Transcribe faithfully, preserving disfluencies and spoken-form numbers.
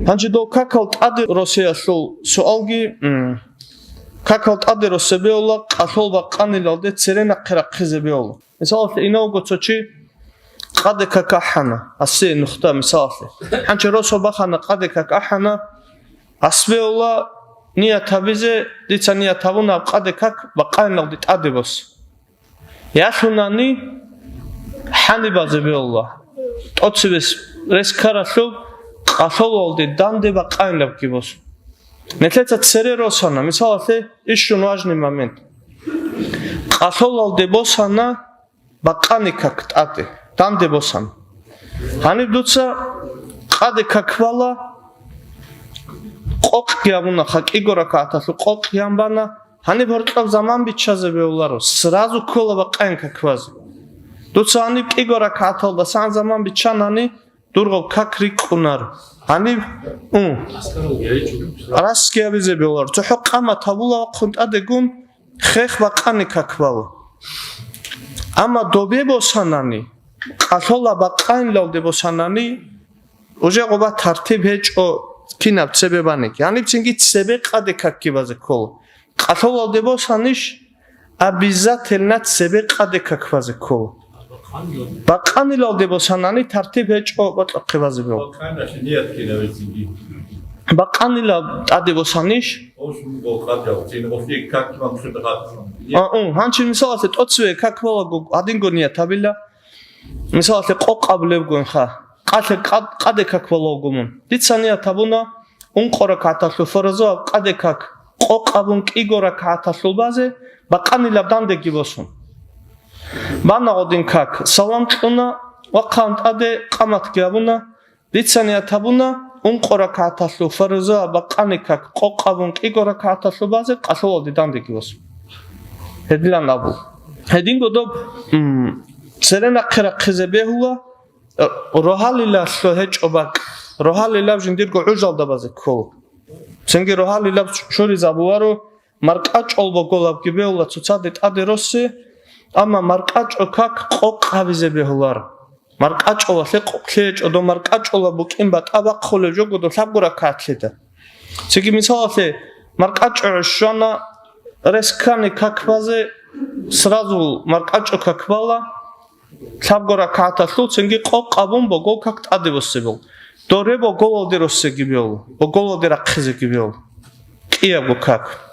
Гьанже дов какал тӀаде росеялъул суалги, м, какал тӀаде росебеула къалъул бакъанилалде цере нахъе рахъизебеула. Мисалалъе, инавго цо чи къаде как ахӀана, асе нухда, мисалалъе. Гьанчи росо бахана къаде как ахӀана, асбеула ният гьабизе, дица ният гьабуна гьаб къаде как бакъанилалде тӀаде бос. Ялъунани хӀанибазе беула, тӀоцебес рес ккаралъуб къалъолалде данде бакъанилабги бос. Нилъеца цере росана, мисалалъе, ищун важный момент. Къалъолалде босана бакъани как тӀаде, данде босана. Гьаниб дуца къаде как бала, къокъги гьабуна, ха кӀиго ракагӀаталъул къокъги гьан бана, гьаниб гьоркьоб заман биччазе беуларо, сразу ккола бакъани как базе. Дуца гьаниб кӀиго ракагӀаталдасан заман биччанани, дургъаб как рикӀкӀунаро. Гьаниб, у, расги гьабизе беуларо. ЦохӀо къамат гьабула вахъун тӀадегун, хех бакъани как бала. Амма добе босанани, къалъола бакъанилалде босанани, уже гъоба тартиб гьечӀо кинаб цебе баниги. Гьаниб цинги цебе къаде какги базе ккола. Къалъолалде босанищ, обязательно цебе къаде как базе ккола. Бакъанилалде босанани тартиб гьечӀо бокьухъе базе бегьула. Бакъанила тӀаде босанищ? А, ун, гьанчи мисалалъе тӀоцеве как балаго гьадинго ният гьабила. Мисалалъе, къокъ абулебгойнха, къалъе къад-, къаде как балалго мун. Дица ният гьабуна, ункъо ракагӀаталъул фаразуаб къаде как къокъ абун кӀиго ракагӀаталъул базе, бакъанилаб дандеги босун. Бана гъодин как, салам кьуна, вахъан тӀаде къаматги гьабуна, дица ният гьабуна, ункъо ракагӀаталъул фаразуаб бакъани как къокъ абун кӀиго ракагӀаталъул базе къалъолалде дандеги босун. Гьедилан абу. Гьединго доб, м, цере нахъе рахъизе бегьула, рогьалилалъо гьечӀо бакӀ, рогьалилаб жиндирго гӀужалда базе ккола. Цинги рогьалилаб чуризабуларо, маркӀачӀул боголабги бегьула цоцаде тӀаде россе, амма маркӀачӀо как къокъ гьабизе бегьуларо. МаркӀачӀолалъе къокълъи гьечӀо, дов маркӀачӀола букӀин батӀа бахъулев жого дов лъабго ракагӀатлъида. Цинги мисалалъе, маркӀачӀо щвана, рес ккани как базе, сразу маркӀачӀо как бала, лъабго ракагӀаталъул цинги къокъ абун богол как тӀаде боссебал. Доре боголалде россеги бегьул, боголалде рахъизеги бегьул. КӀиябго как.